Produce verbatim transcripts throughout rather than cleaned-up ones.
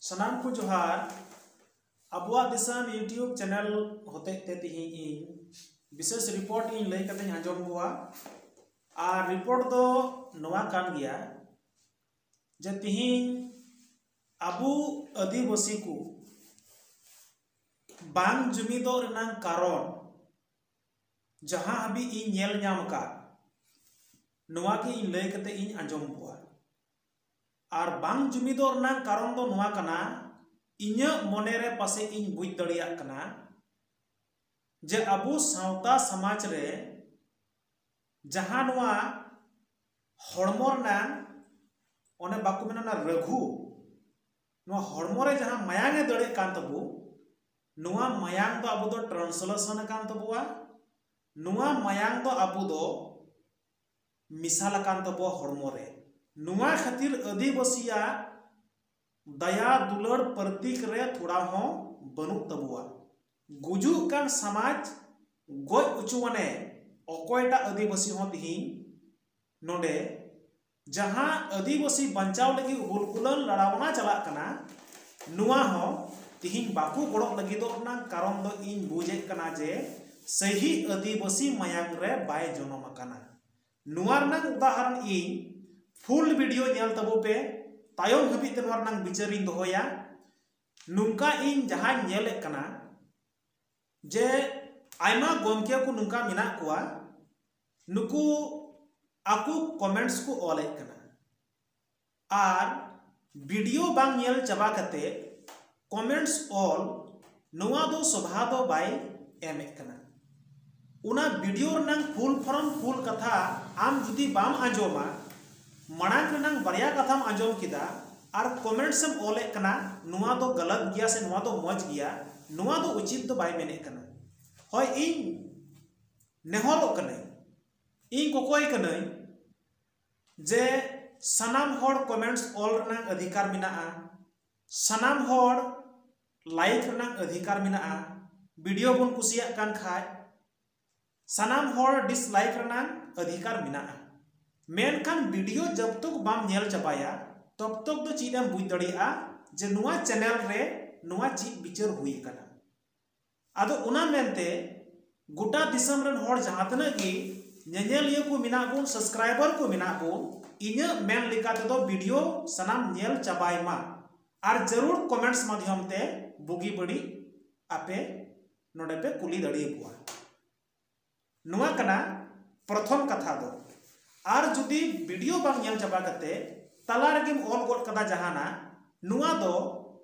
ᱥᱟᱱᱟᱢ ᱠᱚ ᱡᱚᱦᱟᱨ᱾ ᱟᱵᱚᱣᱟᱜ ᱫᱤᱥᱚᱢ YouTube channel ᱦᱚᱛᱮᱡ ᱛᱮ ᱛᱤᱦᱤᱧ ᱤᱧ ᱵᱤᱥᱮᱥ ᱨᱤᱯᱳᱨᱴ ᱤᱧ ᱞᱟᱹᱭ ᱠᱟᱛᱮᱧ ᱟᱸᱡᱚᱢ ᱠᱚᱣᱟ᱾ ᱟᱨ ᱨᱤᱯᱳᱨᱴ ᱫᱚ ᱱᱚᱣᱟ ᱠᱟᱱ ᱜᱮᱭᱟ ᱡᱮ ᱛᱤᱦᱤᱧ ᱟᱵᱚ ᱟᱹᱫᱤᱵᱟᱹᱥᱤ ᱠᱚ ᱵᱟᱝ ᱡᱩᱢᱤᱫᱚᱜ ᱨᱮᱱᱟᱜ ᱠᱟᱨᱚᱱ ᱡᱟᱦᱟᱸ ᱦᱟᱹᱵᱤᱡ ᱤᱧ ᱧᱮᱞ ᱧᱟᱢ ᱟᱠᱟᱫ, ᱱᱚᱣᱟ ᱜᱮ ᱤᱧ ᱞᱟᱹᱭ ᱠᱟᱛᱮ ᱤᱧ ᱟᱸᱡᱚᱢ ᱠᱚᱣᱟ᱾ ᱟᱨ ᱵᱟᱝ ᱡᱩᱢᱤᱫᱚᱜ ᱨᱮᱱᱟᱜ ᱠᱟᱨᱚᱱ ᱫᱚ ᱱᱚᱣᱟ ᱠᱟᱱᱟ, ᱤᱧᱟᱹᱜ ᱢᱚᱱᱮ ᱨᱮ ᱯᱟᱥᱮᱡ ᱤᱧ ᱵᱩᱡᱽ ᱫᱟᱲᱮᱭᱟᱜ ᱠᱟᱱᱟ ᱡᱮ ᱟᱵᱚ ᱥᱟᱶᱛᱟ ᱥᱚᱢᱟᱡᱽ ᱨᱮ ᱡᱟᱦᱟᱸ ᱱᱚᱣᱟ ᱦᱚᱲᱢᱚ ᱨᱮᱱᱟᱜ, ᱚᱱᱮ ᱵᱟᱠᱚ ᱢᱮᱱᱟ ᱚᱱᱟ ᱨᱟᱹᱜᱷᱩ, ᱱᱚᱣᱟ ᱦᱚᱲᱢᱚ ᱨᱮ ᱡᱟᱦᱟᱸ ᱢᱟᱭᱟᱝ ᱮ ᱫᱟᱹᱲᱮᱫ ᱠᱟᱱ ᱛᱟᱵᱚ, ᱱᱚᱣᱟ ᱢᱟᱭᱟᱝ ᱫᱚ ᱟᱵᱚ ᱫᱚ ᱴᱨᱟᱱᱥᱞᱮᱥᱚᱱ ᱟᱠᱟᱱ ᱛᱟᱵᱚᱣᱟ᱾ ᱱᱚᱣᱟ ᱢᱟᱭᱟᱝ ᱫᱚ ᱟᱵᱚ ᱫᱚ ᱢᱮᱥᱟᱞ ᱟᱠᱟᱱ ᱛᱟᱵᱚᱣᱟ ᱦᱚᱲᱢᱚ ᱨᱮ᱾ ᱱᱚᱣᱟ ᱠᱷᱟᱹᱛᱤᱨ ᱟᱹᱫᱤᱵᱟᱹᱥᱤᱭᱟᱜ ᱫᱟᱭᱟ ᱫᱩᱞᱟᱹᱲ ᱯᱨᱚᱛᱤᱠ ᱨᱮ ᱛᱷᱚᱲᱟ ᱦᱚᱸ ᱵᱟᱹᱱᱩᱜ ᱛᱟᱵᱚᱣᱟ᱾ ᱜᱩᱡᱩᱜ ᱠᱟᱱ ᱥᱚᱢᱟᱡᱽ ᱜᱚᱡ ᱚᱪᱚᱣᱟᱱᱮ ᱚᱠᱚᱭᱴᱟᱜ ᱟᱹᱫᱤᱵᱟᱹᱥᱤ ᱦᱚᱸ ᱛᱤᱦᱤᱧ ᱱᱚᱰᱮ ᱡᱟᱦᱟᱸ ᱟᱹᱫᱤᱵᱟᱹᱥᱤ ᱵᱟᱧᱪᱟᱣ ᱞᱟᱹᱜᱤᱫ ᱦᱩᱞ ᱜᱩᱞᱟᱹᱱ ᱞᱟᱲᱟᱣᱱᱟ ᱪᱟᱞᱟᱜ ᱠᱟᱱᱟ, ᱱᱚᱣᱟ ᱦᱚᱸ ᱛᱤᱦᱤᱧ ᱵᱟᱠᱚ ᱜᱚᱲᱚᱜ ᱞᱟᱹᱜᱤᱫᱚᱜ ᱨᱮᱱᱟᱜ ᱠᱟᱨᱚᱱ ᱫᱚ ᱤᱧ ᱵᱩᱡᱮᱫ ᱠᱟᱱᱟ ᱡᱮ ᱥᱟᱹᱦᱤ ᱟᱹᱫᱤᱵᱟᱹᱥᱤ ᱢᱟᱭᱟᱝ ᱨᱮ ᱵᱟᱭ ᱡᱚᱱᱚᱢ ᱟᱠᱟᱱᱟ᱾ ᱱᱚᱣᱟ ᱨᱮᱱᱟᱜ ᱩᱫᱟᱦᱚᱨᱚᱱ ᱤᱧ ᱯᱷᱩᱞ ᱵᱷᱤᱰᱤᱭᱳ ᱧᱮᱞ ᱛᱟᱵᱚ ᱯᱮ, ᱛᱟᱭᱚᱢ ᱦᱟᱹᱵᱤᱡ ᱛᱮ ᱱᱚᱣᱟ ᱨᱮᱱᱟᱜ ᱵᱤᱪᱟᱹᱨᱤᱧ ᱫᱚᱦᱚᱭᱟ᱾ ᱱᱚᱝᱠᱟ ᱤᱧ ᱡᱟᱦᱟᱸᱧ ᱧᱮᱞᱮᱫ ᱠᱟᱱᱟ ᱡᱮ ᱟᱭᱢᱟ ᱜᱚᱢᱠᱮ ᱠᱚ ᱱᱚᱝᱠᱟ ᱢᱮᱱᱟᱜ ᱠᱚᱣᱟ, ᱱᱩᱠᱩ ᱟᱠᱚ ᱠᱚᱢᱮᱱᱴᱥ ᱠᱚ ᱚᱞᱮᱫ ᱠᱟᱱᱟ᱾ ᱟᱨ ᱵᱷᱤᱰᱤᱭᱳ ᱵᱟᱝ ᱧᱮᱞ ᱪᱟᱵᱟ ᱠᱟᱛᱮ ᱠᱚᱢᱮᱱᱴᱥ ᱚᱞ, ᱱᱚᱣᱟ ᱫᱚ ᱥᱚᱵᱷᱟ ᱫᱚ ᱵᱟᱭ ᱮᱢᱮᱫ ᱠᱟᱱᱟ᱾ ᱚᱱᱟ ᱵᱷᱤᱰᱤᱭᱳ ᱨᱮᱱᱟᱝ ᱯᱷᱩᱞ ᱯᱷᱚᱨᱚᱢ ᱯᱷᱩᱞ ᱠᱟᱛᱷᱟ ᱟᱢ ᱡᱩᱫᱤ ᱵᱟᱢ ᱟᱸᱡᱚᱢᱟ, ᱢᱟᱲᱟᱝ ᱨᱮᱱᱟᱝ ᱵᱟᱨᱭᱟ ᱠᱟᱛᱷᱟᱢ ᱟᱸᱡᱚᱢ ᱠᱮᱫᱟ ᱟᱨ ᱠᱚᱢᱮᱱᱴᱥ ᱮᱢ ᱚᱞᱮᱫ ᱠᱟᱱᱟ, ᱱᱚᱣᱟ ᱫᱚ ᱜᱟᱞᱟᱛ ᱜᱮᱭᱟ ᱥᱮ ᱱᱚᱣᱟ ᱫᱚ ᱢᱚᱡᱽ ᱜᱮᱭᱟ, ᱱᱚᱣᱟ ᱫᱚ ᱩᱪᱤᱛ ᱫᱚ ᱵᱟᱭ ᱢᱮᱱᱮᱫ ᱠᱟᱱᱟ᱾ ᱦᱳᱭ, ᱤᱧ ᱱᱮᱦᱚᱨᱚᱜ ᱠᱟᱹᱱᱟᱹᱧ, ᱤᱧ ᱠᱚᱠᱚᱭ ᱠᱟᱹᱱᱟᱹᱧ ᱡᱮ ᱥᱟᱱᱟᱢ ᱦᱚᱲ ᱠᱚᱢᱮᱱᱴᱥ ᱚᱞ ᱨᱮᱱᱟᱜ ᱚᱫᱷᱤᱠᱟᱨ ᱢᱮᱱᱟᱜᱼᱟ, ᱥᱟᱱᱟᱢ ᱦᱚᱲ ᱞᱟᱭᱤᱠ ᱨᱮᱱᱟᱜ ᱚᱫᱷᱤᱠᱟᱨ ᱢᱮᱱᱟᱜᱼᱟ, ᱵᱷᱤᱰᱤᱭᱳ ᱵᱚᱱ ᱠᱩᱥᱤᱭᱟᱜ ᱠᱟᱱ ᱠᱷᱟᱡ ᱥᱟᱱᱟᱢ ᱦᱚᱲ ᱰᱤᱥᱞᱟᱭᱤᱠ ᱨᱮᱱᱟᱜ ᱚᱫᱷᱤᱠᱟᱨ ᱢᱮᱱᱟᱜᱼᱟ᱾ ᱢᱮᱱᱠᱷᱟᱱ ᱵᱷᱤᱰᱤᱭᱳ ᱡᱚᱵ ᱛᱚᱠ ᱵᱟᱢ ᱧᱮᱞ ᱪᱟᱵᱟᱭᱟ, ᱛᱚᱵ ᱛᱚᱠ ᱫᱚ ᱪᱮᱫ ᱮᱢ ᱵᱩᱡᱽ ᱫᱟᱲᱮᱭᱟᱜᱼᱟ ᱡᱮ ᱱᱚᱣᱟ ᱪᱮᱱᱮᱞ ᱨᱮ ᱱᱚᱣᱟ ᱪᱮᱫ ᱵᱤᱪᱟᱹᱨ ᱦᱩᱭ ᱟᱠᱟᱱᱟ᱾ ᱟᱫᱚ ᱚᱱᱟ ᱢᱮᱱᱛᱮ ᱜᱚᱴᱟ ᱫᱤᱥᱚᱢ ᱨᱮᱱ ᱦᱚᱲ ᱡᱟᱦᱟᱸ ᱛᱤᱱᱟᱹᱜ ᱜᱮ ᱧᱮᱧᱮᱞᱤᱭᱟᱹ ᱠᱚ ᱢᱮᱱᱟᱜ ᱵᱚᱱ, ᱥᱟᱵᱥᱠᱨᱟᱭᱵᱟᱨ ᱠᱚ ᱢᱮᱱᱟᱜ ᱵᱚᱱ, ᱤᱧᱟᱹᱜ ᱢᱮᱱ ᱞᱮᱠᱟ ᱛᱮᱫᱚ ᱵᱷᱤᱰᱤᱭᱳ ᱥᱟᱱᱟᱢ ᱧᱮᱞ ᱪᱟᱵᱟᱭ ᱢᱟ᱾ ᱟᱨ ᱡᱟᱹᱨᱩᱲ ᱠᱚᱢᱮᱱᱴᱥ ᱢᱟᱫᱽᱫᱷᱚᱢ ᱛᱮ ᱵᱩᱜᱤ ᱵᱟᱹᱲᱤᱡ ᱟᱯᱮ ᱱᱚᱰᱮ ᱯᱮ ᱠᱩᱞᱤ ᱫᱟᱲᱮᱭᱟᱠᱚᱣᱟ᱾ ᱱᱚᱣᱟ ᱠᱟᱱᱟ ᱯᱨᱚᱛᱷᱚᱢ ᱠᱟᱛᱷᱟ ᱫᱚ᱾ ᱟᱨ ᱡᱩᱫᱤ ᱵᱷᱤᱰᱤᱭᱳ ᱵᱟᱝ ᱧᱮᱞ ᱪᱟᱵᱟ ᱠᱟᱛᱮ ᱛᱟᱞᱟ ᱨᱮᱜᱮᱢ ᱚᱞ ᱜᱚᱫ ᱠᱟᱫᱟ ᱡᱟᱦᱟᱱᱟᱜ, ᱱᱚᱣᱟ ᱫᱚ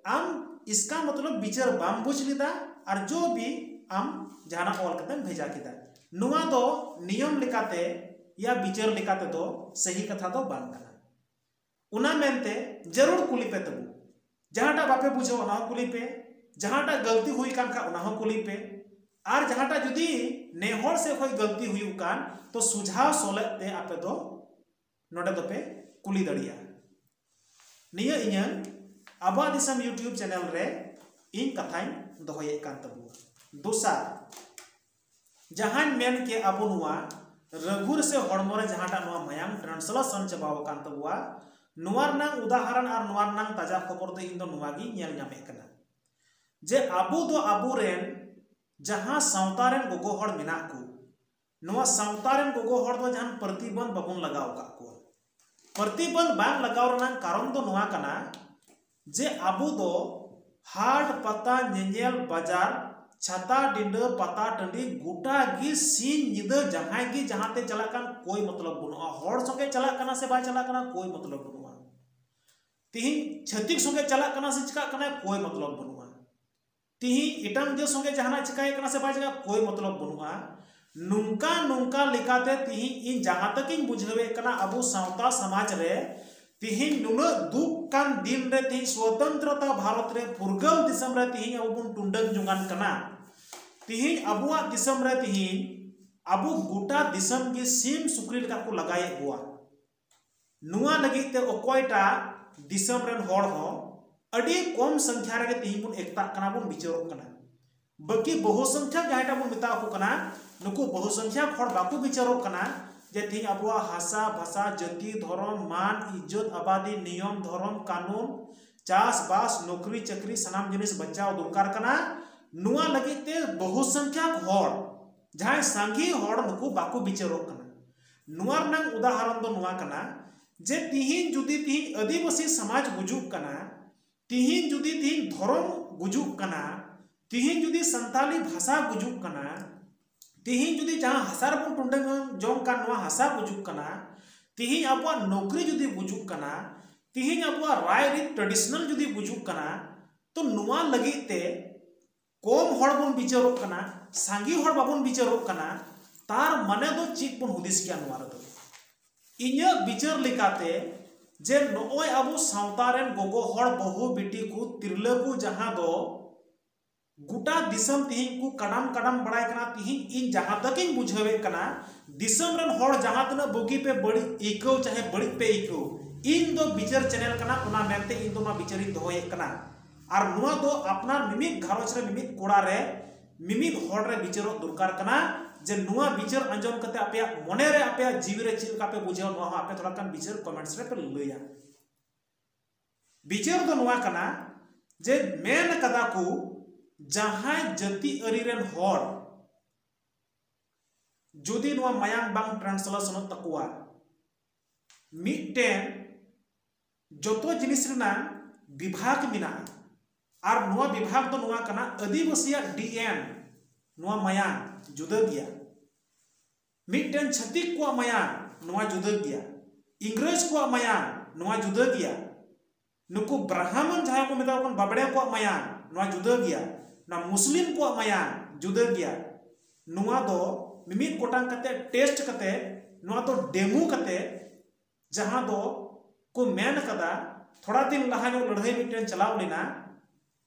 ᱟᱢ ᱤᱥᱠᱟ ᱢᱚᱛᱞᱚᱵ ᱵᱤᱪᱟᱹᱨ ᱵᱟᱢ ᱵᱩᱡᱽ ᱞᱮᱫᱟ, ᱟᱨ ᱡᱚ ᱵᱤ ᱟᱢ ᱡᱟᱦᱟᱱᱟᱜ ᱚᱞ ᱠᱟᱛᱮᱢ ᱵᱷᱮᱡᱟ ᱠᱮᱫᱟ᱾ ᱱᱚᱣᱟ ᱫᱚ ᱱᱤᱭᱚᱢ ᱞᱮᱠᱟᱛᱮ ᱭᱟ ᱵᱤᱪᱟᱹᱨ ᱞᱮᱠᱟ ᱛᱮᱫᱚ ᱥᱟᱹᱦᱤ ᱠᱟᱛᱷᱟ ᱫᱚ ᱵᱟᱝ ᱠᱟᱱᱟ᱾ ᱚᱱᱟ ᱢᱮᱱᱛᱮ ᱡᱟᱹᱨᱩᱲ ᱠᱩᱞᱤ ᱯᱮ ᱛᱟᱵᱚ, ᱡᱟᱦᱟᱸᱴᱟᱜ ᱵᱟᱯᱮ ᱵᱩᱡᱷᱟᱹᱣᱟ ᱚᱱᱟ ᱦᱚᱸ ᱠᱩᱞᱤ ᱯᱮ, ᱡᱟᱦᱟᱸᱴᱟᱜ ᱜᱟᱹᱞᱛᱤ ᱦᱩᱭ ᱠᱟᱱ ᱠᱷᱟᱱ ᱚᱱᱟ ᱦᱚᱸ ᱠᱩᱞᱤ ᱯᱮ, ᱟᱨ ᱡᱟᱦᱟᱸᱴᱟᱜ ᱡᱩᱫᱤ ᱱᱮ ᱦᱚᱲ ᱥᱮᱫ ᱠᱷᱚᱱ ᱜᱟᱹᱞᱛᱤ ᱦᱩᱭᱩᱜ ᱠᱟᱱ ᱛᱚ ᱥᱩᱡᱷᱟᱣ ᱥᱚᱞᱦᱮ ᱛᱮ ᱟᱯᱮ ᱫᱚ ᱱᱚᱰᱮ ᱫᱚᱯᱮ ᱠᱩᱞᱤ ᱫᱟᱲᱮᱭᱟᱜᱼᱟ᱾ ᱱᱤᱭᱟᱹ ᱤᱧᱟᱹᱝ ᱟᱵᱚᱣᱟᱜ ᱫᱤᱥᱚᱢ YouTube ᱪᱮᱱᱮᱞ ᱨᱮ ᱤᱧ ᱠᱟᱛᱷᱟᱧ ᱫᱚᱦᱚᱭᱮᱫ ᱠᱟᱱ ᱛᱟᱵᱚᱱᱟ᱾ ᱫᱚᱥᱟᱨ, ᱡᱟᱦᱟᱸᱧ ᱢᱮᱱ ᱠᱮᱫ ᱟᱵᱚ ᱱᱚᱣᱟ ᱨᱟᱹᱜᱩᱨ ᱥᱮ ᱦᱚᱲᱢᱚ ᱨᱮ ᱡᱟᱦᱟᱸᱴᱟᱜ ᱱᱚᱣᱟ ᱢᱟᱭᱟᱢ ᱴᱨᱟᱱᱥᱞᱮᱥᱚᱱ ᱪᱟᱵᱟᱣ ᱟᱠᱟᱱ ᱛᱟᱵᱚᱣᱟ, ᱱᱚᱣᱟ ᱨᱮᱱᱟᱝ ᱩᱫᱟᱦᱚᱨᱚᱱ ᱟᱨ ᱱᱚᱣᱟ ᱨᱮᱱᱟᱝ ᱛᱟᱡᱟ ᱠᱷᱚᱵᱚᱨ ᱫᱚ ᱤᱧ ᱫᱚ ᱱᱚᱣᱟ ᱜᱤᱧ ᱧᱮᱞ ᱧᱟᱢᱮᱫ ᱠᱟᱱᱟ ᱡᱮ ᱟᱵᱚ ᱫᱚ ᱟᱵᱚᱨᱮᱱ ᱡᱟᱦᱟᱸ ᱥᱟᱶᱛᱟ ᱨᱮᱱ ᱜᱚᱜᱚ ᱦᱚᱲ ᱢᱮᱱᱟᱜ ᱠᱚ, ᱱᱚᱣᱟ ᱥᱟᱶᱛᱟ ᱨᱮᱱ ᱜᱚᱜᱚ ᱦᱚᱲ ᱫᱚ ᱡᱟᱦᱟᱱ ᱯᱨᱚᱛᱤᱵᱚᱱᱫᱷ ᱵᱟᱵᱚᱱ ᱞᱟᱜᱟᱣ ᱟᱠᱟᱫ ᱠᱚᱣᱟ᱾ ᱯᱨᱚᱛᱤᱵᱚᱱᱫᱷ ᱵᱟᱝ ᱞᱟᱜᱟᱣ ᱨᱮᱱᱟᱜ ᱠᱟᱨᱚᱱ ᱫᱚ ᱱᱚᱣᱟ ᱠᱟᱱᱟ ᱡᱮ ᱟᱵᱚ ᱫᱚ ᱦᱟᱴ ᱯᱟᱛᱟ ᱧᱮᱧᱮᱞ ᱵᱟᱡᱟᱨ ᱪᱷᱟᱛᱟ ᱰᱤᱸᱰᱟᱹ ᱯᱟᱛᱟ ᱴᱟᱺᱰᱤ ᱜᱚᱴᱟ ᱜᱮ ᱥᱤᱧ ᱧᱤᱫᱟᱹ ᱡᱟᱦᱟᱸᱭ ᱜᱮ ᱡᱟᱦᱟᱸ ᱛᱮ ᱪᱟᱞᱟᱜ ᱠᱟᱱ ᱠᱳᱭ ᱢᱚᱛᱞᱚᱵ ᱵᱟᱹᱱᱩᱜᱼᱟ᱾ ᱦᱚᱲ ᱥᱚᱸᱜᱮ ᱪᱟᱞᱟᱜ ᱠᱟᱱᱟ ᱥᱮ ᱵᱟᱭ ᱪᱟᱞᱟᱜ ᱠᱟᱱᱟ ᱠᱳᱭ ᱢᱚᱛᱞᱚᱵ ᱵᱟᱹᱱᱩᱜᱼᱟ᱾ ᱛᱤᱦᱤᱧ ᱪᱷᱟᱹᱛᱤᱠ ᱥᱚᱸᱜᱮ ᱪᱟᱞᱟᱜ ᱠᱟᱱᱟ ᱥᱮ ᱪᱤᱠᱟᱜ ᱠᱟᱱᱟ ᱠᱳᱭ ᱢᱚᱛᱞᱚᱵ ᱵᱟᱹᱱᱩᱜᱼᱟ᱾ ᱛᱤᱦᱤᱧ ᱮᱴᱟᱜ ᱡᱟᱹᱛ ᱥᱚᱸᱜᱮ ᱡᱟᱦᱟᱱᱟᱜ ᱪᱤᱠᱟᱹᱭᱮᱫ ᱠᱟᱱᱟ ᱥᱮ ᱵᱟᱭ ᱪᱤᱠᱟᱹ ᱠᱳᱭ ᱢᱚᱛᱞᱚᱵ ᱵᱟᱹᱱᱩᱜᱼᱟ᱾ ᱱᱚᱝᱠᱟ ᱱᱚᱝᱠᱟ ᱞᱮᱠᱟᱛᱮ ᱛᱤᱦᱤᱧ ᱤᱧ ᱡᱟᱦᱟᱸ ᱛᱟᱹᱠᱤᱧ ᱵᱩᱡᱷᱟᱹᱣᱮᱫ ᱠᱟᱱᱟ ᱟᱵᱚ ᱥᱟᱶᱛᱟ ᱥᱚᱢᱟᱡᱽ ᱨᱮ ᱛᱤᱦᱤᱧ ᱱᱩᱱᱟᱹᱜ ᱫᱩᱠ ᱠᱟᱱ ᱫᱤᱱ ᱨᱮ ᱛᱤᱦᱤᱧ ᱥᱣᱚᱛᱚᱱᱛᱨᱚᱛᱟ ᱵᱷᱟᱨᱚᱛ ᱨᱮ ᱯᱷᱩᱨᱜᱟᱹᱞ ᱫᱤᱥᱚᱢ ᱨᱮ ᱛᱤᱦᱤᱧ ᱟᱵᱚ ᱵᱚᱱ ᱴᱩᱸᱰᱟᱹᱝ ᱡᱚᱝᱟᱱ ᱠᱟᱱᱟ᱾ ᱛᱤᱦᱤᱧ ᱟᱵᱚᱣᱟᱜ ᱫᱤᱥᱚᱢ ᱨᱮ ᱛᱤᱦᱤᱧ ᱟᱵᱚ ᱜᱚᱴᱟ ᱫᱤᱥᱚᱢ ᱜᱮ ᱥᱤᱢ ᱥᱩᱠᱨᱤ ᱞᱮᱠᱟ ᱠᱚ ᱞᱟᱜᱟᱭᱮᱫ ᱵᱚᱣᱟ᱾ ᱱᱚᱣᱟ ᱞᱟᱹᱜᱤᱫ ᱛᱮ ᱚᱠᱚᱭᱴᱟᱜ ᱫᱤᱥᱚᱢ ᱨᱮᱱ ᱦᱚᱲ ᱦᱚᱸ ᱟᱹᱰᱤ ᱠᱚᱢ ᱥᱚᱝᱠᱷᱟ ᱨᱮᱜᱮ ᱛᱤᱦᱤᱧ ᱵᱚᱱ ᱮᱠᱛᱟᱜ ᱠᱟᱱᱟ, ᱵᱚᱱ ᱵᱤᱪᱟᱹᱨᱚᱜ ᱠᱟᱱᱟ᱾ ᱵᱟᱹᱠᱤ ᱵᱚᱦᱩ ᱥᱚᱝᱠᱷᱟ ᱡᱟᱦᱟᱸᱭᱴᱟᱜ ᱵᱚᱱ ᱢᱮᱛᱟ ᱠᱚ ᱠᱟᱱᱟ, ᱱᱩᱠᱩ ᱵᱚᱦᱩ ᱥᱚᱝᱠᱷᱟ ᱦᱚᱲ ᱵᱟᱠᱚ ᱵᱤᱪᱟᱹᱨᱚᱜ ᱠᱟᱱᱟ ᱡᱮ ᱛᱤᱦᱤᱧ ᱟᱵᱚᱣᱟᱜ ᱦᱟᱥᱟ ᱵᱷᱟᱥᱟ, ᱡᱟᱹᱛᱤ, ᱫᱷᱚᱨᱚᱢ, ᱢᱟᱱ, ᱤᱡᱽᱡᱚᱛ, ᱟᱵᱟᱫᱤ, ᱱᱤᱭᱚᱢ, ᱫᱷᱚᱨᱚᱢ, ᱠᱟᱹᱱᱩᱱ, ᱪᱟᱥᱵᱟᱥ, ᱱᱚᱠᱨᱤ ᱪᱟᱹᱠᱨᱤ, ᱥᱟᱱᱟᱢ ᱡᱤᱱᱤᱥ ᱵᱟᱧᱪᱟᱣ ᱫᱚᱨᱠᱟᱨ ᱠᱟᱱᱟ᱾ ᱱᱚᱣᱟ ᱞᱟᱹᱜᱤᱫ ᱛᱮ ᱵᱚᱦᱩ ᱥᱚᱝᱠᱷᱭᱟᱠ ᱦᱚᱲ, ᱡᱟᱦᱟᱸᱭ ᱥᱟᱸᱜᱮ ᱦᱚᱲ, ᱱᱩᱠᱩ ᱵᱟᱠᱚ ᱵᱤᱪᱟᱹᱨᱚᱜ ᱠᱟᱱᱟ᱾ ᱱᱚᱣᱟ ᱨᱮᱱᱟᱜ ᱩᱫᱟᱦᱚᱨᱚᱱ ᱫᱚ ᱱᱚᱣᱟ ᱠᱟᱱᱟ ᱡᱮ ᱛᱤᱦᱤᱧ ᱡᱩᱫᱤ ᱛᱤᱦᱤᱧ ᱟᱹᱫᱤᱵᱟᱹᱥᱤ ᱥᱚᱢᱟᱡᱽ ᱜᱩᱡᱩᱜ ᱠᱟᱱᱟ, ᱛᱤᱦᱤᱧ ᱡᱩᱫᱤ ᱛᱤᱦᱤᱧ ᱫᱷᱚᱨᱚᱢ ᱜᱩᱡᱩᱜ ᱠᱟᱱᱟ, ᱛᱤᱦᱤᱧ ᱡᱩᱫᱤ ᱥᱟᱱᱛᱟᱞᱤ ᱵᱷᱟᱥᱟ ᱜᱩᱡᱩᱜ ᱠᱟᱱᱟ, ᱛᱤᱦᱤᱧ ᱡᱩᱫᱤ ᱡᱟᱦᱟᱸ ᱦᱟᱥᱟ ᱨᱮᱵᱚᱱ ᱴᱩᱰᱟᱹᱝ ᱡᱚᱝ ᱠᱟᱱ ᱱᱚᱣᱟ ᱦᱟᱥᱟ ᱜᱩᱡᱩᱜ ᱠᱟᱱᱟ, ᱛᱤᱦᱤᱧ ᱟᱵᱚᱣᱟᱜ ᱱᱚᱠᱨᱤ ᱡᱩᱫᱤ ᱜᱩᱡᱩᱜ ᱠᱟᱱᱟ, ᱛᱤᱦᱤᱧ ᱟᱵᱚᱣᱟᱜ ᱨᱟᱭ ᱨᱤᱛ traditional ᱡᱩᱫᱤ ᱜᱩᱡᱩᱜ ᱠᱟᱱᱟ, ᱛᱚ ᱱᱚᱣᱟ ᱞᱟᱹᱜᱤᱫ ᱛᱮ ᱠᱚᱢ ᱦᱚᱲ ᱵᱚᱱ ᱵᱤᱪᱟᱹᱨᱚᱜ ᱠᱟᱱᱟ, ᱥᱟᱸᱜᱮ ᱦᱚᱲ ᱵᱟᱵᱚᱱ ᱵᱤᱪᱟᱹᱨᱚᱜ ᱠᱟᱱᱟ, ᱛᱟᱨ ᱢᱟᱱᱮ ᱫᱚ ᱪᱮᱫ ᱵᱚᱱ ᱦᱩᱫᱤᱥ ᱜᱮᱭᱟ ᱱᱚᱣᱟ ᱨᱮᱫᱚ? ᱤᱧᱟᱹᱜ ᱵᱤᱪᱟᱹᱨ ᱞᱮᱠᱟᱛᱮ ᱡᱮ ᱱᱚᱜᱼᱚᱭ ᱟᱵᱚ ᱥᱟᱶᱛᱟ ᱨᱮᱱ ᱜᱚᱜᱚ ᱦᱚᱲ, ᱵᱟᱹᱦᱩ, ᱵᱤᱴᱤ ᱠᱚ, ᱛᱤᱨᱞᱟᱹ ᱠᱚ ᱡᱟᱦᱟᱸ ᱫᱚ ᱜᱚᱴᱟ ᱫᱤᱥᱚᱢ ᱛᱤᱦᱤᱧ ᱠᱚ ᱠᱟᱰᱟᱢ ᱠᱟᱰᱟᱢ ᱵᱟᱲᱟᱭ ᱠᱟᱱᱟ, ᱛᱤᱦᱤᱧ ᱤᱧ ᱡᱟᱦᱟᱸ ᱛᱟᱹᱠᱤᱧ ᱵᱩᱡᱷᱟᱹᱣᱮᱫ ᱠᱟᱱᱟ, ᱫᱤᱥᱚᱢ ᱨᱮᱱ ᱦᱚᱲ ᱡᱟᱦᱟᱸ ᱛᱤᱱᱟᱹᱜ ᱵᱩᱜᱤ ᱯᱮ ᱵᱟᱹᱲᱤᱡ ᱟᱹᱭᱠᱟᱹᱣ ᱪᱟᱦᱮ ᱵᱟᱹᱲᱤᱡ ᱯᱮ ᱟᱹᱭᱠᱟᱹᱣ, ᱤᱧ ᱫᱚ ᱵᱤᱪᱟᱹᱨ channel ᱠᱟᱱᱟ, ᱚᱱᱟ ᱢᱮᱱᱛᱮ ᱤᱧ ᱫᱚ ᱱᱚᱣᱟ ᱵᱤᱪᱟᱹᱨᱤᱧ ᱫᱚᱦᱚᱭᱮᱫ ᱠᱟᱱᱟ᱾ ᱟᱨ ᱱᱚᱣᱟ ᱫᱚ ᱟᱯᱱᱟᱨ ᱢᱤᱢᱤᱫ ᱜᱷᱟᱨᱚᱸᱡᱽ ᱨᱮ, ᱢᱤᱢᱤᱫ ᱠᱚᱲᱟ ᱨᱮ, ᱢᱤᱢᱤᱫ ᱦᱚᱲ ᱨᱮ ᱵᱤᱪᱟᱹᱨᱚᱜ ᱫᱚᱨᱠᱟᱨ ᱠᱟᱱᱟ ᱡᱮ ᱱᱚᱣᱟ ᱵᱤᱪᱟᱹᱨ ᱟᱸᱡᱚᱢ ᱠᱟᱛᱮ ᱟᱯᱮᱭᱟᱜ ᱢᱚᱱᱮ ᱨᱮ, ᱟᱯᱮᱭᱟᱜ ᱡᱤᱣᱤ ᱨᱮ ᱪᱮᱫ ᱞᱮᱠᱟ ᱯᱮ ᱵᱩᱡᱷᱟᱹᱣᱟ, ᱱᱚᱣᱟ ᱦᱚᱸ ᱟᱯᱮ ᱛᱷᱚᱲᱟ ᱜᱟᱱ ᱵᱤᱪᱟᱹᱨ comments ᱨᱮ ᱯᱮ ᱞᱟᱹᱭᱟ᱾ ᱵᱤᱪᱟᱹᱨ ᱫᱚ ᱱᱚᱣᱟ ᱠᱟᱱᱟ ᱡᱮ ᱢᱮᱱ ᱠᱟᱫᱟ ᱠᱚ, ᱡᱟᱦᱟᱸᱭ ᱡᱟᱹᱛᱤ ᱟᱹᱨᱤ ᱨᱮᱱ ᱦᱚᱲ ᱡᱩᱫᱤ ᱱᱚᱣᱟ ᱢᱟᱭᱟᱢ ᱵᱟᱝ translationᱚᱜ ᱛᱟᱠᱚᱣᱟ, ᱢᱤᱫᱴᱮᱱ ᱡᱚᱛᱚ ᱡᱤᱱᱤᱥ ᱨᱮᱱᱟᱜ ᱵᱤᱵᱷᱟᱜᱽ ᱢᱮᱱᱟᱜᱼᱟ᱾ ᱟᱨ ᱱᱚᱣᱟ ᱵᱤᱵᱷᱟᱜᱽ ᱫᱚ ᱱᱚᱣᱟ ᱠᱟᱱᱟ, ᱟᱹᱫᱤᱵᱟᱹᱥᱤᱭᱟᱜ D N, ᱱᱚᱣᱟ ᱢᱟᱭᱟᱢ ᱡᱩᱫᱟᱹ ᱜᱮᱭᱟ᱾ ᱢᱤᱫᱴᱮᱱ ᱪᱷᱟᱹᱛᱤᱠ ᱠᱚᱣᱟᱜ ᱢᱟᱭᱟᱢ, ᱱᱚᱣᱟ ᱡᱩᱫᱟᱹ ᱜᱮᱭᱟ᱾ ᱤᱝᱨᱮᱡᱽ ᱠᱚᱣᱟᱜ ᱢᱟᱭᱟᱢ, ᱱᱚᱣᱟ ᱡᱩᱫᱟᱹ ᱜᱮᱭᱟ᱾ ᱱᱩᱠᱩ ᱵᱨᱟᱦᱢᱚᱱ ᱡᱟᱦᱟᱸᱭ ᱠᱚ ᱢᱮᱛᱟ ᱠᱚ ᱠᱟᱱ, ᱵᱟᱵᱲᱮ ᱠᱚᱣᱟᱜ ᱢᱟᱭᱟᱢ, ᱱᱚᱣᱟ ᱡᱩᱫᱟᱹ ᱜᱮᱭᱟ᱾ ᱱᱚᱣᱟ ᱢᱩᱥᱞᱤᱢ ᱠᱚᱣᱟᱜ ᱢᱟᱭᱟᱢ ᱡᱩᱫᱟᱹ ᱜᱮᱭᱟ᱾ ᱱᱚᱣᱟ ᱫᱚ ᱢᱤᱢᱤᱫ ᱜᱚᱴᱟᱝ ᱠᱟᱛᱮ, test ᱠᱟᱛᱮ, ᱱᱚᱣᱟ ᱫᱚ demo ᱠᱟᱛᱮ, ᱡᱟᱦᱟᱸ ᱫᱚ ᱠᱚ ᱢᱮᱱ ᱠᱟᱫᱟ, ᱛᱷᱚᱲᱟ ᱫᱤᱱ ᱞᱟᱦᱟ ᱧᱚᱜ ᱞᱟᱹᱲᱦᱟᱹᱭ ᱢᱤᱫᱴᱮᱱ ᱪᱟᱞᱟᱣ ᱞᱮᱱᱟ,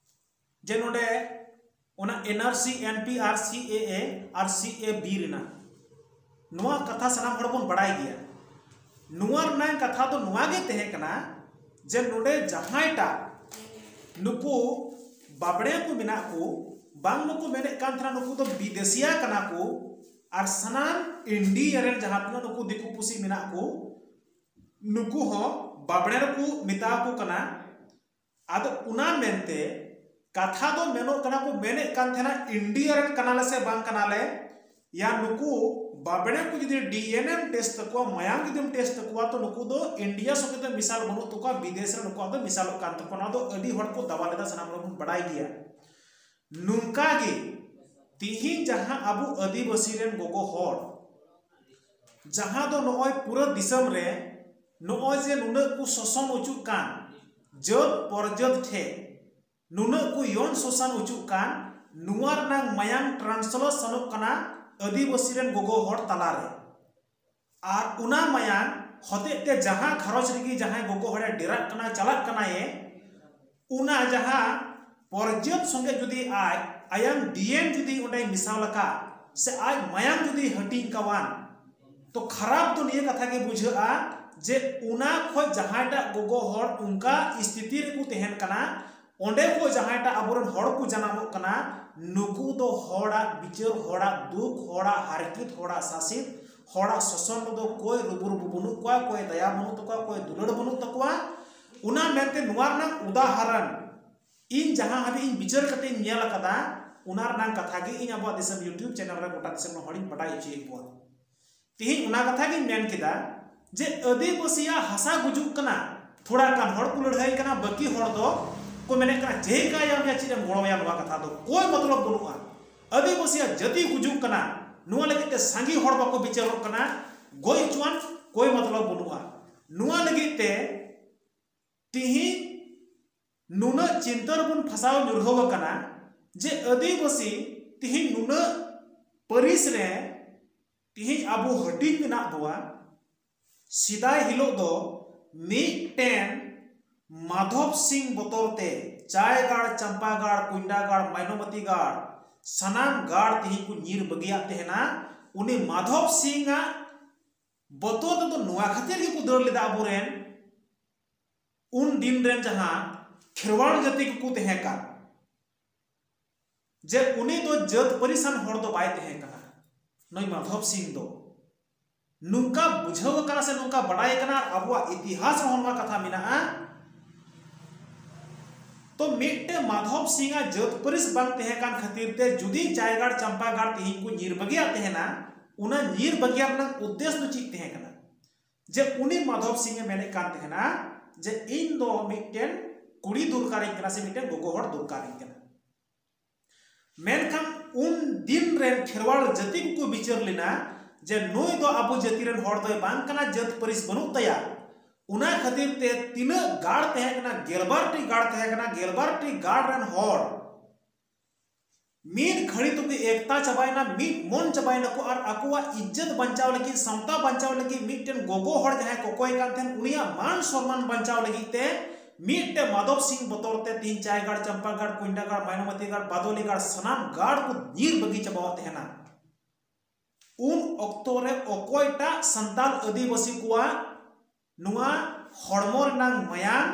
ᱡᱮ ᱱᱚᱰᱮ ᱚᱱᱟ N R C, N P R, C A A R C A B ᱨᱮᱱᱟᱜ ᱱᱚᱣᱟ ᱠᱟᱛᱷᱟ ᱥᱟᱱᱟᱢ ᱦᱚᱲ ᱵᱚᱱ ᱵᱟᱲᱟᱭ ᱜᱮᱭᱟ᱾ ᱱᱚᱣᱟ ᱨᱮᱱᱟᱜ ᱠᱟᱛᱷᱟ ᱫᱚ ᱱᱚᱣᱟ ᱜᱮ ᱛᱟᱦᱮᱸ ᱠᱟᱱᱟ ᱡᱮ ᱱᱚᱰᱮ ᱡᱟᱦᱟᱸᱭᱴᱟᱜ ᱱᱩᱠᱩ ᱵᱟᱵᱲᱮ ᱠᱚ ᱢᱮᱱᱟᱜ ᱠᱚ, ᱵᱟᱝ ᱱᱩᱠᱩ ᱢᱮᱱᱮᱫ ᱠᱟᱱ ᱛᱟᱦᱮᱱᱟ ᱱᱩᱠᱩ ᱫᱚ ᱵᱤᱫᱮᱥᱤᱭᱟ ᱠᱟᱱᱟ ᱠᱚ, ᱟᱨ ᱥᱟᱱᱟᱢ ᱤᱱᱰᱤᱭᱟ ᱨᱮᱱ ᱡᱟᱦᱟᱸ ᱛᱤᱱᱟᱹᱜ ᱱᱩᱠᱩ ᱫᱤᱠᱩ ᱯᱩᱥᱤ ᱢᱮᱱᱟᱜ ᱠᱚ, ᱱᱩᱠᱩ ᱦᱚᱸ ᱵᱟᱵᱲᱮ ᱨᱮᱠᱚ ᱢᱮᱛᱟ ᱠᱚ ᱠᱟᱱᱟ᱾ ᱟᱫᱚ ᱚᱱᱟ ᱢᱮᱱᱛᱮ ᱠᱟᱛᱷᱟ ᱫᱚ ᱢᱮᱱᱚᱜ ᱠᱟᱱᱟ, ᱠᱚ ᱢᱮᱱᱮᱫ ᱠᱟᱱ ᱛᱟᱦᱮᱱᱟ ᱤᱱᱰᱤᱭᱟ ᱨᱮᱱ ᱠᱟᱱᱟᱞᱮ ᱥᱮ ᱵᱟᱝ ᱠᱟᱱᱟᱞᱮ, ᱭᱟ ᱱᱩᱠᱩ ᱵᱟᱵᱽᱲᱮ ᱠᱚ ᱡᱩᱫᱤ ᱰᱤ ᱮᱱ ᱮᱢ ᱴᱮᱥᱴ ᱛᱟᱠᱚᱣᱟ, ᱢᱟᱭᱟᱢ ᱡᱩᱫᱤᱢ ᱴᱮᱥᱴ ᱛᱟᱠᱚᱣᱟ, ᱛᱚ ᱱᱩᱠᱩ ᱫᱚ ᱤᱱᱰᱤᱭᱟ ᱥᱚᱸᱜᱮ ᱫᱚ ᱢᱮᱥᱟᱞ ᱵᱟᱹᱱᱩᱜ ᱛᱟᱠᱚᱣᱟ, ᱵᱤᱫᱮᱥ ᱨᱮ ᱱᱩᱠᱩᱣᱟᱜ ᱫᱚ ᱢᱮᱥᱟᱞᱚᱜ ᱠᱟᱱ ᱛᱟᱠᱚᱣᱟ᱾ ᱱᱚᱣᱟ ᱫᱚ ᱟᱹᱰᱤ ᱦᱚᱲ ᱠᱚ ᱫᱟᱣᱟ ᱞᱮᱫᱟ, ᱥᱟᱱᱟᱢ ᱦᱚᱲ ᱵᱚᱱ ᱵᱟᱰᱟᱭ ᱜᱮᱭᱟ᱾ ᱱᱚᱝᱠᱟ ᱜᱮ ᱛᱤᱦᱤᱧ ᱡᱟᱦᱟᱸ ᱟᱵᱚ ᱟᱹᱫᱤᱵᱟᱹᱥᱤ ᱨᱮᱱ ᱜᱚᱜᱚ ᱦᱚᱲ, ᱡᱟᱦᱟᱸ ᱫᱚ ᱱᱚᱜᱼᱚᱭ ᱯᱩᱨᱟᱹ ᱫᱤᱥᱚᱢ ᱨᱮ ᱱᱚᱜᱼᱚᱭ ᱡᱮ ᱱᱩᱱᱟᱹᱜ ᱠᱚ ᱥᱳᱥᱚᱱ ᱦᱚᱪᱚᱜ ᱠᱟᱱ, ᱡᱟᱹᱛ ᱯᱚᱨᱡᱟᱹᱛ ᱴᱷᱮᱱ ᱱᱩᱱᱟᱹᱜ ᱠᱚ ᱭᱚᱱ ᱥᱳᱥᱟᱱ ᱦᱚᱪᱚᱜ ᱠᱟᱱ, ᱱᱚᱣᱟ ᱨᱮᱱᱟᱜ ᱢᱟᱭᱟᱢ ᱴᱨᱟᱱᱥᱞᱮᱥᱚᱱᱚᱜ ᱠᱟᱱᱟ ᱟᱹᱫᱤᱵᱟᱹᱥᱤ ᱨᱮᱱ ᱜᱚᱜᱚ ᱦᱚᱲ ᱛᱟᱞᱟᱨᱮ᱾ ᱟᱨ ᱚᱱᱟ ᱢᱟᱭᱟᱢ ᱦᱚᱛᱮᱡ ᱛᱮ ᱡᱟᱦᱟᱸ ᱜᱷᱟᱨᱚᱸᱡᱽ ᱨᱮᱜᱮ ᱡᱟᱦᱟᱸᱭ ᱜᱚᱜᱚ ᱦᱚᱲᱮ ᱰᱮᱨᱟᱜ ᱠᱟᱱᱟ, ᱪᱟᱞᱟᱜ ᱠᱟᱱᱟᱭᱮ, ᱚᱱᱟ ᱡᱟᱦᱟᱸ ᱯᱚᱨᱡᱟᱹᱛ ᱥᱚᱸᱜᱮ ᱡᱩᱫᱤ ᱟᱡ ᱟᱭᱟᱝ ᱰᱤ ᱮᱱ ᱡᱩᱫᱤ ᱚᱸᱰᱮ ᱢᱮᱥᱟᱞ ᱟᱠᱟᱫ ᱥᱮ ᱟᱡ ᱢᱟᱭᱟᱢ ᱡᱩᱫᱤ ᱦᱟᱹᱴᱤᱧ ᱠᱟᱣᱟᱱ, ᱛᱚ ᱠᱷᱟᱨᱟᱯ ᱫᱚ ᱱᱤᱭᱟᱹ ᱠᱟᱛᱷᱟ ᱜᱮ ᱵᱩᱡᱷᱟᱹᱜᱼᱟ ᱡᱮ ᱚᱱᱟ ᱠᱷᱚᱡ ᱡᱟᱦᱟᱸᱭᱴᱟᱜ ᱜᱚᱜᱚ ᱦᱚᱲ ᱚᱱᱠᱟ ᱥᱛᱷᱤᱛᱤ ᱨᱮᱠᱚ ᱛᱟᱦᱮᱱ ᱠᱟᱱᱟ, ᱚᱸᱰᱮ ᱠᱷᱚᱡ ᱡᱟᱦᱟᱸᱭᱴᱟᱜ ᱟᱵᱚᱨᱮᱱ ᱦᱚᱲ ᱠᱚ ᱡᱟᱱᱟᱢᱚᱜ ᱠᱟᱱᱟ, ᱱᱩᱠᱩ ᱫᱚ ᱦᱚᱲᱟᱜ ᱵᱤᱪᱟᱹᱨ, ᱦᱚᱲᱟᱜ ᱫᱩᱠ, ᱦᱚᱲᱟᱜ ᱦᱟᱨᱠᱮᱛ, ᱦᱚᱲᱟᱜ ᱥᱟᱥᱮᱛ, ᱦᱚᱲᱟᱜ ᱥᱳᱥᱚᱱ ᱨᱮᱫᱚ ᱠᱚᱭ ᱨᱩᱵᱩᱨᱩᱵᱩ ᱵᱟᱹᱱᱩᱜ ᱠᱚᱣᱟ, ᱠᱚᱭ ᱫᱟᱭᱟ ᱵᱟᱹᱱᱩᱜ ᱛᱟᱠᱚᱣᱟ, ᱠᱚᱭ ᱫᱩᱞᱟᱹᱲ ᱵᱟᱹᱱᱩᱜ ᱛᱟᱠᱚᱣᱟ᱾ ᱚᱱᱟ ᱢᱮᱱᱛᱮ ᱱᱚᱣᱟ ᱨᱮᱱᱟᱜ ᱩᱫᱟᱦᱚᱨᱚᱱ ᱤᱧ ᱡᱟᱦᱟᱸ ᱦᱟᱹᱵᱤᱡ ᱤᱧ ᱵᱤᱪᱟᱹᱨ ᱠᱟᱛᱮ ᱤᱧ ᱧᱮᱞ ᱟᱠᱟᱫᱟ, ᱚᱱᱟ ᱨᱮᱱᱟᱜ ᱠᱟᱛᱷᱟ ᱜᱮ ᱤᱧ ᱟᱵᱚᱣᱟᱜ ᱫᱤᱥᱚᱢ YouTube ᱪᱮᱱᱮᱞ ᱨᱮ ᱜᱚᱴᱟ ᱫᱤᱥᱚᱢ ᱨᱮᱱ ᱦᱚᱲᱤᱧ ᱵᱟᱰᱟᱭ ᱦᱚᱪᱚᱭᱮᱫ ᱠᱚᱣᱟ᱾ ᱛᱮᱦᱮᱧ ᱚᱱᱟ ᱠᱟᱛᱷᱟ ᱜᱤᱧ ᱢᱮᱱ ᱠᱮᱫᱟ ᱡᱮ ᱟᱹᱫᱤᱵᱟᱹᱥᱤᱭᱟᱜ ᱦᱟᱥᱟ ᱜᱩᱡᱩᱜ ᱠᱟᱱᱟ, ᱛᱷᱚᱲᱟ ᱜᱟᱱ ᱦᱚᱲ ᱠᱚ ᱞᱟᱹᱲᱦᱟᱹᱭ ᱠᱟᱱᱟ, ᱵᱟᱹᱠᱤ ᱦᱚᱲ ᱫᱚ ᱠᱚ ᱢᱮᱱᱮᱫ ᱠᱟᱱᱟ ᱪᱮᱫ ᱮ ᱠᱟᱭᱟ ᱭᱟ, ᱪᱮᱫ ᱮᱢ ᱜᱚᱲᱚᱣᱟᱭᱟ, ᱱᱚᱣᱟ ᱠᱟᱛᱷᱟ ᱫᱚ ᱠᱚᱭ ᱢᱚᱛᱞᱚᱵ ᱵᱟᱹᱱᱩᱜᱼᱟ᱾ ᱟᱹᱫᱤᱵᱟᱹᱥᱤᱭᱟᱜ ᱡᱟᱹᱛᱤ ᱜᱩᱡᱩᱜ ᱠᱟᱱᱟ, ᱱᱚᱣᱟ ᱞᱟᱹᱜᱤᱫ ᱛᱮ ᱥᱟᱸᱜᱮ ᱦᱚᱲ ᱵᱟᱠᱚ ᱵᱤᱪᱟᱹᱨᱚᱜ ᱠᱟᱱᱟ, ᱜᱚᱡ ᱦᱚᱪᱚᱣᱟᱱ ᱠᱚᱭ ᱢᱚᱛᱞᱚᱵ ᱵᱟᱹᱱᱩᱜᱼᱟ᱾ ᱱᱚᱣᱟ ᱞᱟᱹᱜᱤᱫ ᱛᱮ ᱛᱤᱦᱤᱧ ᱱᱩᱱᱟᱹᱜ ᱪᱤᱱᱛᱟᱹ ᱨᱮᱵᱚᱱ ᱯᱷᱟᱥᱟᱣ ᱧᱩᱨᱦᱟᱹᱣ ᱟᱠᱟᱱᱟ ᱡᱮ ᱟᱹᱫᱤᱵᱟᱹᱥᱤ ᱛᱤᱦᱤᱧ ᱱᱩᱱᱟᱹᱜ ᱯᱟᱹᱨᱤᱥ ᱨᱮ ᱛᱤᱦᱤᱧ ᱟᱵᱚ ᱦᱟᱹᱴᱤᱧ ᱢᱮᱱᱟᱜ ᱵᱚᱣᱟ᱾ ᱥᱮᱫᱟᱭ ᱦᱤᱞᱳᱜ ᱫᱚ ᱢᱤᱫᱴᱮᱱ ᱢᱟᱫᱷᱚᱵ ᱥᱤᱝ ᱵᱚᱛᱚᱨ ᱛᱮ ᱪᱟᱭᱜᱟᱲ, ᱪᱟᱢᱯᱟᱜᱟᱲ, ᱠᱩᱧᱰᱟᱜᱟᱲ, ᱢᱟᱭᱱᱚᱢᱚᱛᱤ ᱜᱟᱲ, ᱥᱟᱱᱟᱢ ᱜᱟᱲ ᱛᱤᱦᱤᱧ ᱠᱚ ᱧᱤᱨ ᱵᱟᱹᱜᱤᱭᱟᱜ ᱛᱟᱦᱮᱱᱟ᱾ ᱩᱱᱤ ᱢᱟᱫᱷᱚᱵ ᱥᱤᱝ ᱟᱜ ᱵᱚᱛᱚᱨ ᱛᱮᱫᱚ ᱱᱚᱣᱟ ᱠᱷᱟᱹᱛᱤᱨ ᱜᱮᱠᱚ ᱫᱟᱹᱲ ᱞᱮᱫᱟ ᱟᱵᱚᱨᱮᱱ ᱩᱱ ᱫᱤᱱ ᱨᱮᱱ ᱡᱟᱦᱟᱸ ᱠᱷᱮᱨᱣᱟᱲ ᱡᱟᱹᱛᱤ ᱠᱚᱠᱚ ᱛᱟᱦᱮᱸ ᱠᱟᱱ, ᱡᱮ ᱩᱱᱤ ᱫᱚ ᱡᱟᱹᱛ ᱯᱟᱹᱨᱤᱥᱟᱱ ᱦᱚᱲ ᱫᱚ ᱵᱟᱭ ᱛᱟᱦᱮᱸ ᱠᱟᱱᱟ ᱱᱩᱭ ᱢᱟᱫᱷᱚᱵ ᱥᱤᱝ ᱫᱚ᱾ ᱱᱚᱝᱠᱟ ᱵᱩᱡᱷᱟᱹᱣ ᱟᱠᱟᱱᱟ ᱥᱮ ᱱᱚᱝᱠᱟ ᱵᱟᱰᱟᱭ ᱟᱠᱟᱱᱟ, ᱟᱨ ᱟᱵᱚᱣᱟᱜ ᱤᱛᱤᱦᱟᱥ ᱨᱮᱦᱚᱸ ᱱᱚᱣᱟ ᱠᱟᱛᱷᱟ ᱢᱮᱱᱟᱜᱼᱟ ᱛᱚ ᱢᱤᱫᱴᱮᱱ ᱢᱟᱫᱷᱚᱵ ᱥᱤᱝ ᱟᱜ ᱡᱟᱹᱛ ᱯᱟᱹᱨᱤᱥ ᱵᱟᱝ ᱛᱟᱦᱮᱸ ᱠᱟᱱ ᱠᱷᱟᱹᱛᱤᱨ ᱛᱮ ᱡᱩᱫᱤ ᱪᱟᱭᱜᱟᱲ ᱪᱟᱢᱯᱟᱜᱟᱲ ᱛᱮᱦᱮᱧ ᱠᱚ ᱧᱤᱨ ᱵᱟᱹᱜᱤᱭᱟᱜ ᱛᱟᱦᱮᱱᱟ, ᱚᱱᱟ ᱧᱤᱨ ᱵᱟᱹᱜᱤᱭᱟᱜ ᱨᱮᱱᱟᱜ ᱩᱫᱽᱫᱮᱥ ᱫᱚ ᱪᱮᱫ ᱛᱟᱦᱮᱸ ᱠᱟᱱᱟ? ᱡᱮ ᱩᱱᱤ ᱢᱟᱫᱷᱚᱵ ᱥᱤᱝ ᱮ ᱢᱮᱱᱮᱫ ᱠᱟᱱ ᱛᱟᱦᱮᱱᱟ ᱡᱮ ᱤᱧ ᱫᱚ ᱢᱤᱫᱴᱮᱱ ᱠᱩᱲᱤ ᱫᱚᱨᱠᱟᱨᱤᱧ ᱠᱟᱱᱟ ᱥᱮ ᱢᱤᱫᱴᱮᱱ ᱜᱚᱜᱚ ᱦᱚᱲ ᱫᱚᱨᱠᱟᱨᱤᱧ ᱠᱟᱱᱟ᱾ ᱢᱮᱱᱠᱷᱟᱱ ᱩᱱ ᱫᱤᱱ ᱨᱮᱱ ᱠᱷᱮᱨᱣᱟᱲ ᱡᱟᱹᱛᱤ ᱠᱚᱠᱚ ᱵᱤᱪᱟᱹᱨ ᱞᱮᱱᱟ ᱡᱮ ᱱᱩᱭ ᱫᱚ ᱟᱵᱚ ᱡᱟᱹᱛᱤ ᱨᱮᱱ ᱦᱚᱲ ᱫᱚᱭ ᱵᱟᱝ ᱠᱟᱱᱟ, ᱡᱟᱹᱛ ᱯᱟᱹᱨᱤᱥ ᱵᱟᱹᱱᱩᱜ ᱛᱟᱭᱟ᱾ ᱚᱱᱟ ᱠᱷᱟᱹᱛᱤᱨ ᱛᱮ ᱛᱤᱱᱟᱹᱜ ᱜᱟᱲ ᱛᱟᱦᱮᱸ ᱠᱟᱱᱟ, ᱜᱮᱞᱵᱟᱨ ᱴᱤ ᱜᱟᱲ ᱛᱟᱦᱮᱸ ᱠᱟᱱᱟ, ᱜᱮᱞᱵᱟᱨ ᱴᱤ ᱜᱟᱲ ᱨᱮᱱ ᱦᱚᱲ ᱢᱤᱫ ᱜᱷᱟᱹᱲᱤ ᱛᱮᱠᱚ ᱮᱠᱛᱟ ᱪᱟᱵᱟᱭᱮᱱᱟ, ᱢᱤᱫ ᱢᱚᱱ ᱪᱟᱵᱟᱭᱮᱱᱟ ᱠᱚ᱾ ᱟᱨ ᱟᱠᱚᱣᱟᱜ ᱤᱡᱽᱡᱚᱛ ᱵᱟᱧᱪᱟᱣ ᱞᱟᱹᱜᱤᱫ, ᱥᱟᱶᱛᱟ ᱵᱟᱧᱪᱟᱣ ᱞᱟᱹᱜᱤᱫ, ᱢᱤᱫᱴᱮᱱ ᱜᱚᱜᱚ ᱦᱚᱲ ᱡᱟᱦᱟᱸᱭ ᱠᱚᱠᱚᱭ ᱠᱟᱱ ᱛᱟᱦᱮᱸᱱ, ᱩᱱᱤᱭᱟᱜ ᱢᱟᱱ ᱥᱚᱱᱢᱟᱱ ᱵᱟᱧᱪᱟᱣ ᱞᱟᱹᱜᱤᱫ ᱛᱮ ᱢᱤᱫᱴᱮᱱ ᱢᱟᱫᱷᱚᱵ ᱥᱤᱝ ᱵᱚᱛᱚᱨ ᱛᱮ ᱛᱤᱦᱤᱧ ᱪᱟᱭᱜᱟᱲ, ᱪᱟᱢᱯᱟᱜᱟᱲ, ᱠᱩᱧᱰᱟᱜᱟᱲ, ᱢᱟᱭᱱᱚᱢᱟᱛᱤᱜᱟᱲ, ᱵᱟᱫᱚᱞᱤᱜᱟᱲ ᱥᱟᱱᱟᱢ ᱜᱟᱲ ᱠᱚ ᱧᱤᱨ ᱵᱟᱹᱜᱤ ᱪᱟᱵᱟᱣᱟᱜ ᱛᱟᱦᱮᱱᱟ᱾ ᱩᱱ ᱚᱠᱛᱚ ᱨᱮ ᱚᱠᱚᱭᱴᱟᱜ ᱥᱟᱱᱛᱟᱞ ᱟᱹᱫᱤᱵᱟᱹᱥᱤ ᱠᱚᱣᱟᱜ ᱱᱚᱣᱟ ᱦᱚᱲᱢᱚ ᱨᱮᱱᱟᱜ ᱢᱟᱭᱟᱝ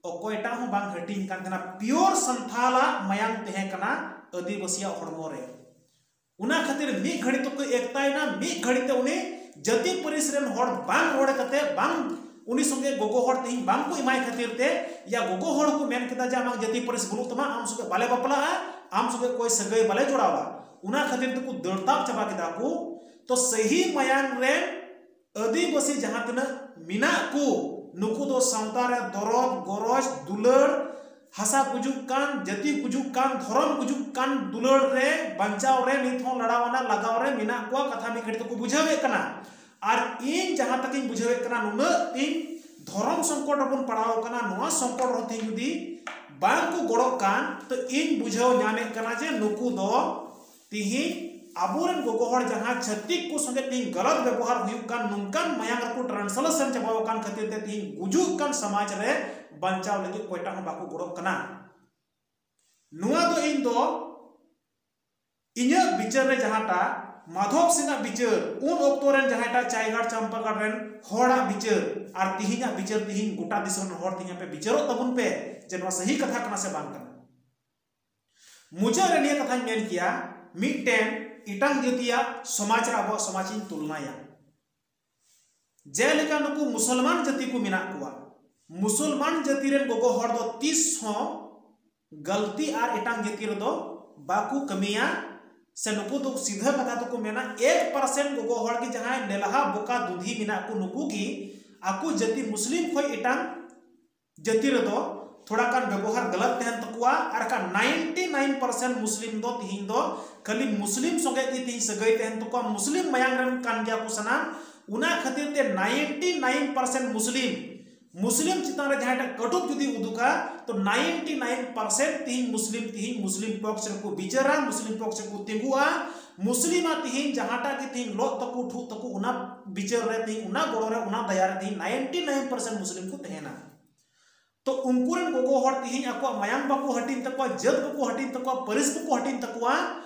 ᱚᱠᱚᱭᱴᱟᱜ ᱦᱚᱸ ᱵᱟᱝ ᱦᱟᱹᱴᱤᱧ ᱠᱟᱱ ᱛᱟᱦᱮᱱᱟ, ᱯᱤᱭᱳᱨ ᱥᱟᱱᱛᱟᱞᱟᱜ ᱢᱟᱭᱟᱝ ᱛᱟᱦᱮᱸ ᱠᱟᱱᱟ ᱟᱹᱫᱤᱵᱟᱹᱥᱤᱭᱟᱜ ᱦᱚᱲᱢᱚ ᱨᱮ᱾ ᱚᱱᱟ ᱠᱷᱟᱹᱛᱤᱨ ᱢᱤᱫ ᱜᱷᱟᱹᱲᱤ ᱛᱮᱠᱚ ᱮᱠᱛᱟᱭᱮᱱᱟ, ᱢᱤᱫ ᱜᱷᱟᱹᱲᱤ ᱛᱮ ᱩᱱᱤ ᱡᱟᱹᱛᱤ ᱯᱟᱹᱨᱤᱥ ᱨᱮᱱ ᱦᱚᱲ ᱵᱟᱝ ᱨᱚᱲ ᱠᱟᱛᱮ, ᱵᱟᱝ ᱩᱱᱤ ᱥᱚᱸᱜᱮ ᱜᱚᱜᱚ ᱦᱚᱲ ᱛᱮᱦᱮᱧ ᱵᱟᱝ ᱠᱚ ᱮᱢᱟᱭ ᱠᱷᱟᱹᱛᱤᱨ ᱛᱮ, ᱭᱟ ᱜᱚᱜᱚ ᱦᱚᱲ ᱠᱚ ᱢᱮᱱ ᱠᱮᱫᱟ ᱡᱮ ᱟᱢᱟᱜ ᱡᱟᱹᱛᱤ ᱯᱟᱹᱨᱤᱥ ᱵᱟᱹᱱᱩᱜ ᱛᱟᱢᱟ, ᱟᱢ ᱥᱚᱸᱜᱮ ᱵᱟᱞᱮ ᱵᱟᱯᱞᱟᱜᱼᱟ, ᱟᱢ ᱥᱚᱸᱜᱮ ᱠᱚᱭ ᱥᱟᱹᱜᱟᱹᱭ ᱵᱟᱞᱮ ᱡᱚᱲᱟᱣᱟ᱾ ᱚᱱᱟ ᱠᱷᱟᱹᱛᱤᱨ ᱛᱮᱠᱚ ᱫᱟᱹᱲ ᱛᱟᱵ ᱪᱟᱵᱟ ᱠᱮᱫᱟ ᱠᱚ᱾ ᱛᱚ ᱥᱟᱹᱦᱤ ᱢᱟᱭᱟᱝ ᱨᱮᱱ ᱟᱹᱫᱤᱵᱟᱹᱥᱤ ᱡᱟᱦᱟᱸ ᱛᱤᱱᱟᱹᱜ ᱢᱮᱱᱟᱜ ᱠᱚ, ᱱᱩᱠᱩ ᱫᱚ ᱥᱟᱶᱛᱟ ᱨᱮ ᱫᱚᱨᱚᱫ, ᱜᱚᱨᱚᱡᱽ, ᱫᱩᱞᱟᱹᱲ, ᱦᱟᱥᱟ ᱜᱩᱡᱩᱜ ᱠᱟᱱ, ᱡᱟᱹᱛᱤ ᱜᱩᱡᱩᱜ ᱠᱟᱱ, ᱫᱷᱚᱨᱚᱢ ᱜᱩᱡᱩᱜ ᱠᱟᱱ ᱫᱩᱞᱟᱹᱲ ᱨᱮ, ᱵᱟᱧᱪᱟᱣ ᱨᱮ ᱱᱤᱛ ᱦᱚᱸ ᱞᱟᱲᱟᱣ ᱟᱱᱟᱜ ᱞᱟᱜᱟᱣ ᱨᱮ ᱢᱮᱱᱟᱜ ᱠᱚᱣᱟ, ᱠᱟᱛᱷᱟ ᱢᱤᱫ ᱜᱷᱟᱹᱲᱤ ᱛᱮᱠᱚ ᱵᱩᱡᱷᱟᱹᱣᱮᱫ ᱠᱟᱱᱟ᱾ ᱟᱨ ᱤᱧ ᱡᱟᱦᱟᱸ ᱛᱟᱠᱤᱧ ᱵᱩᱡᱷᱟᱹᱣᱮᱫ ᱠᱟᱱᱟ, ᱱᱩᱱᱟᱹᱜ ᱛᱤᱧ ᱫᱷᱚᱨᱚᱢ ᱥᱚᱝᱠᱚᱴ ᱨᱮᱵᱚᱱ ᱯᱟᱲᱟᱣ ᱟᱠᱟᱱᱟ, ᱱᱚᱣᱟ ᱥᱚᱝᱠᱚᱴ ᱨᱮᱦᱚᱸ ᱛᱤᱧ ᱡᱩᱫᱤ ᱵᱟᱝ ᱠᱚ ᱜᱚᱲᱚᱜ ᱠᱟᱱ, ᱛᱚ ᱤᱧ ᱵᱩᱡᱷᱟᱹᱣ ᱧᱟᱢᱮᱫ ᱠᱟᱱᱟ ᱡᱮ ᱱᱩᱠᱩ ᱫᱚ ᱛᱤᱦᱤᱧ ᱟᱵᱚᱨᱮᱱ ᱜᱚᱜᱚ ᱦᱚᱲ ᱡᱟᱦᱟᱸ ᱪᱷᱟᱹᱛᱤᱠ ᱠᱚ ᱥᱚᱸᱜᱮ ᱛᱤᱦᱤᱧ ᱜᱟᱞᱟᱛ ᱵᱮᱵᱚᱦᱟᱨ ᱦᱩᱭᱩᱜ ᱠᱟᱱ, ᱱᱚᱝᱠᱟᱱ ᱢᱟᱭᱟᱝ ᱨᱮᱠᱚ translation ᱪᱟᱵᱟᱣ ᱟᱠᱟᱱ ᱠᱷᱟᱹᱛᱤᱨ ᱛᱮ ᱛᱤᱦᱤᱧ ᱜᱩᱡᱩᱜ ᱠᱟᱱ ᱥᱚᱢᱟᱡᱽ ᱨᱮ ᱵᱟᱧᱪᱟᱣ ᱞᱟᱹᱜᱤᱫ ᱚᱠᱚᱭᱴᱟᱜ ᱦᱚᱸ ᱵᱟᱠᱚ ᱜᱚᱲᱚᱜ ᱠᱟᱱᱟ᱾ ᱱᱚᱣᱟ ᱫᱚ ᱤᱧ ᱫᱚ ᱤᱧᱟᱹᱜ ᱵᱤᱪᱟᱹᱨ ᱨᱮ ᱡᱟᱦᱟᱸᱴᱟᱜ ᱢᱟᱫᱷᱚᱵ ᱥᱤᱝ ᱟᱜ ᱵᱤᱪᱟᱹᱨ, ᱩᱱ ᱚᱠᱛᱚ ᱨᱮᱱ ᱡᱟᱦᱟᱸᱭᱴᱟᱜ ᱪᱟᱭᱜᱟᱲ ᱪᱟᱢᱯᱟᱜᱟᱲ ᱨᱮᱱ ᱦᱚᱲᱟᱜ ᱵᱤᱪᱟᱹᱨ ᱟᱨ ᱛᱤᱦᱤᱧᱟᱜ ᱵᱤᱪᱟᱹᱨ, ᱛᱤᱦᱤᱧ ᱜᱚᱴᱟ ᱫᱤᱥᱚᱢ ᱨᱮᱱ ᱦᱚᱲ ᱛᱤᱦᱤᱧ ᱟᱯᱮ ᱵᱤᱪᱟᱹᱨᱚᱜ ᱛᱟᱵᱚᱱ ᱯᱮ ᱡᱮ ᱱᱚᱣᱟ ᱥᱟᱹᱦᱤ ᱠᱟᱛᱷᱟ ᱠᱟᱱᱟ ᱥᱮ ᱵᱟᱝ ᱠᱟᱱᱟ᱾ ᱢᱩᱪᱟᱹᱫ ᱨᱮ ᱱᱤᱭᱟᱹ ᱠᱟᱛᱷᱟᱧ ᱢᱮᱱ ᱠᱮᱭᱟ, ᱢᱤᱫᱴᱮᱱ ᱮᱴᱟᱝ ᱡᱟᱹᱛᱤᱭᱟᱜ ᱥᱚᱢᱟᱡᱽ ᱨᱮ ᱟᱵᱚᱣᱟᱜ ᱥᱚᱢᱟᱡᱽ ᱤᱧ ᱛᱩᱞᱱᱟᱭᱟ᱾ ᱡᱮᱞᱮᱠᱟ ᱱᱩᱠᱩ ᱢᱩᱥᱚᱞᱢᱟᱱ ᱡᱟᱹᱛᱤ ᱠᱚ ᱢᱮᱱᱟᱜ ᱠᱚᱣᱟ, ᱢᱩᱥᱚᱞᱢᱟᱱ ᱡᱟᱹᱛᱤ ᱨᱮᱱ ᱜᱚᱜᱚ ᱦᱚᱲ ᱫᱚ ᱛᱤᱥ ᱦᱚᱸ ᱜᱟᱹᱞᱛᱤ ᱟᱨ ᱮᱴᱟᱝ ᱡᱟᱹᱛᱤ ᱨᱮᱫᱚ ᱵᱟᱠᱚ ᱠᱟᱹᱢᱤᱭᱟ᱾ ᱥᱮ ᱱᱩᱠᱩ ᱫᱚ ᱥᱤᱫᱷᱟᱹ ᱠᱟᱛᱷᱟ ᱛᱮᱠᱚ ᱢᱮᱱᱟ, ᱮᱠ ᱯᱟᱨᱥᱮᱱᱴ ᱜᱚᱜᱚ ᱦᱚᱲ ᱜᱮ ᱡᱟᱦᱟᱸᱭ ᱞᱮᱞᱦᱟ ᱵᱚᱠᱟ ᱫᱩᱫᱷᱤ ᱢᱮᱱᱟᱜ ᱠᱚ, ᱱᱩᱠᱩ ᱜᱮ ᱟᱠᱚ ᱡᱟᱹᱛᱤ ᱢᱩᱥᱞᱤᱢ ᱠᱷᱚᱱ ᱮᱴᱟᱝ ᱡᱟᱹᱛᱤ ᱨᱮᱫᱚ ᱛᱷᱚᱲᱟ ᱜᱟᱱ ᱵᱮᱵᱚᱦᱟᱨ ᱜᱟᱞᱟᱛ ᱛᱟᱦᱮᱱ ᱛᱟᱠᱚᱣᱟ᱾ ᱟᱨ ᱠᱷᱟᱱ ᱱᱟᱭᱤᱱᱴᱤ ᱱᱟᱭᱤᱱ ᱯᱟᱨᱥᱮᱱᱴ ᱢᱩᱥᱞᱤᱢ ᱫᱚ ᱛᱤᱦᱤᱧ ᱫᱚ ᱠᱷᱟᱹᱞᱤ ᱢᱩᱥᱞᱤᱢ ᱥᱚᱸᱜᱮ ᱜᱮ ᱛᱤᱦᱤᱧ ᱥᱟᱹᱜᱟᱹᱭ ᱛᱟᱦᱮᱱ ᱛᱟᱠᱚᱣᱟ, ᱢᱩᱥᱞᱤᱢ ᱢᱟᱭᱟᱝ ᱨᱮᱱ ᱠᱟᱱ ᱜᱮᱭᱟ ᱠᱚ ᱥᱟᱱᱟᱢ᱾ ᱚᱱᱟ ᱠᱷᱟᱹᱛᱤᱨ ᱛᱮ ᱱᱟᱭᱤᱱᱴᱤ ᱱᱟᱭᱤᱱ ᱯᱟᱨᱥᱮᱱᱴ ᱢᱩᱥᱞᱤᱢ, ᱢᱩᱥᱞᱤᱢ ᱪᱮᱛᱟᱱ ᱨᱮ ᱡᱟᱦᱟᱸᱭ ᱴᱟᱜ ᱠᱟᱹᱴᱩᱵ ᱡᱩᱫᱤ ᱩᱫᱩᱜᱟ, ᱛᱚ ᱱᱟᱭᱤᱱᱴᱤ ᱱᱟᱭᱤᱱ ᱯᱟᱨᱥᱮᱱᱴ ᱛᱤᱦᱤᱧ ᱢᱩᱥᱞᱤᱢ, ᱛᱤᱦᱤᱧ ᱢᱩᱥᱞᱤᱢ ᱯᱚᱠᱷ ᱨᱮᱠᱚ ᱵᱤᱪᱟᱹᱨᱟ, ᱢᱩᱥᱞᱤᱢ ᱯᱚᱠᱷ ᱨᱮᱠᱚ ᱛᱤᱸᱜᱩᱜᱼᱟ᱾ ᱢᱩᱥᱞᱤᱢᱟᱜ ᱛᱤᱦᱤᱧ ᱡᱟᱦᱟᱸᱴᱟᱜ ᱜᱮ ᱛᱤᱦᱤᱧ ᱞᱚᱜ ᱛᱟᱠᱚ, ᱴᱷᱩᱜ ᱛᱟᱠᱚ, ᱚᱱᱟ ᱵᱤᱪᱟᱹᱨ ᱨᱮ ᱛᱤᱦᱤᱧ, ᱚᱱᱟ ᱜᱚᱲᱚ ᱨᱮ, ᱚᱱᱟ ᱫᱟᱭᱟ ᱨᱮ ᱛᱤᱦᱤᱧ ᱱᱟᱭᱤᱱᱴᱤ ᱱᱟᱭᱤᱱ ᱯᱟᱨᱥᱮᱱᱴ ᱢᱩᱥᱞᱤᱢ ᱠᱚ ᱛᱟᱦᱮᱱᱟ᱾ ᱛᱚ ᱩᱱᱠᱩ ᱨᱮᱱ ᱜᱚᱜᱚ ᱦᱚᱲ ᱛᱤᱦᱤᱧ ᱟᱠᱚᱣᱟᱜ ᱢᱟᱭᱟᱢ ᱵᱟᱠᱚ ᱦᱟᱹᱴᱤᱧ ᱛᱟᱠᱚᱣᱟ, ᱡᱟᱹᱛ ᱵᱟᱠᱚ ᱦᱟᱹᱴᱤᱧ ᱛᱟᱠᱚᱣᱟ, ᱯᱟᱹᱨᱤᱥ ᱵᱟᱠᱚ ᱦᱟᱹᱴᱤᱧ ᱛᱟᱠᱚᱣᱟ᱾